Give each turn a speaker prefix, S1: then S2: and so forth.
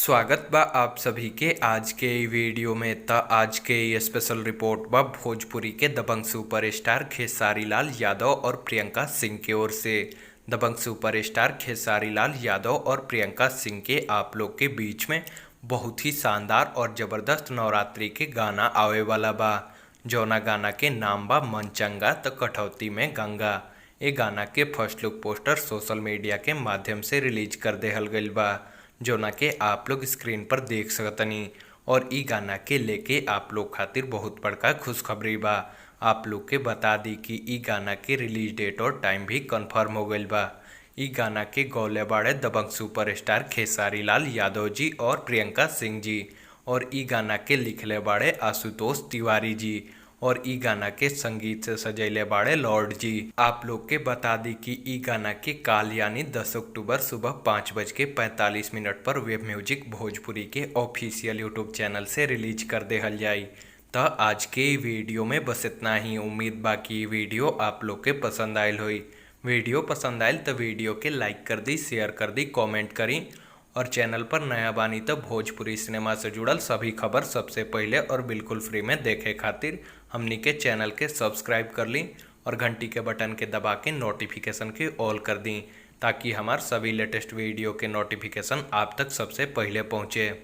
S1: स्वागत बा आप सभी के आज के इ वीडियो में। त आज के इ स्पेशल रिपोर्ट बा भोजपुरी के दबंग सुपरस्टार खेसारी लाल यादव और प्रियंका सिंह के ओर से। दबंग सुपरस्टार खेसारी लाल यादव और प्रियंका सिंह के आप लोग के बीच में बहुत ही शानदार और ज़बरदस्त नवरात्रि के गाना आवे वाला बा, जौना गाना के नाम बा मनचंगा त कठौती में गंगा। ए गाना के first look poster social media के माध्यम से रिलीज कर देहल गइल बा, जौना के आप लोग स्क्रीन पर देख सकतनी। और इ गाना के लेके आप लोग खातिर बहुत बड़का खुशखबरी बा। आप लोग के बता दी कि इ गाना के रिलीज डेट और टाइम भी कंफर्म हो गइल बा। इ गाना के गौले बाड़े दबंग सुपरस्टार खेसारी लाल यादव जी और प्रियंका सिंह जी, और इ गाना के लिखले बाड़े आशुतोष तिवारी जी, और इ गाना के संगीत से सजैले बाड़े लॉर्ड जी। आप लोग के बता दी कि इ गाना के काल यानी 10 अक्टूबर सुबह 5:45 पर वेब म्यूजिक भोजपुरी के ऑफिशियल यूट्यूब चैनल से रिलीज कर देहल जाई। त आज के इ वीडियो में बस इतना ही। उम्मीद बा कि इ वीडियो आप लोग के पसंद आयल होई। वीडियो पसंद आयल तो वीडियो के लाइक कर दी, शेयर कर दी, कमेंट करी, और चैनल पर नया बानी तो भोजपुरी सिनेमा से जुड़ल सभी खबर सबसे पहले और बिल्कुल फ्री में देखे खातिर हमनी के चैनल के सब्सक्राइब कर ली और घंटी के बटन के दबा के नोटिफिकेशन के ऑल कर दी, ताकि हमार सभी लेटेस्ट वीडियो के नोटिफिकेशन आप तक सबसे पहले पहुँचे।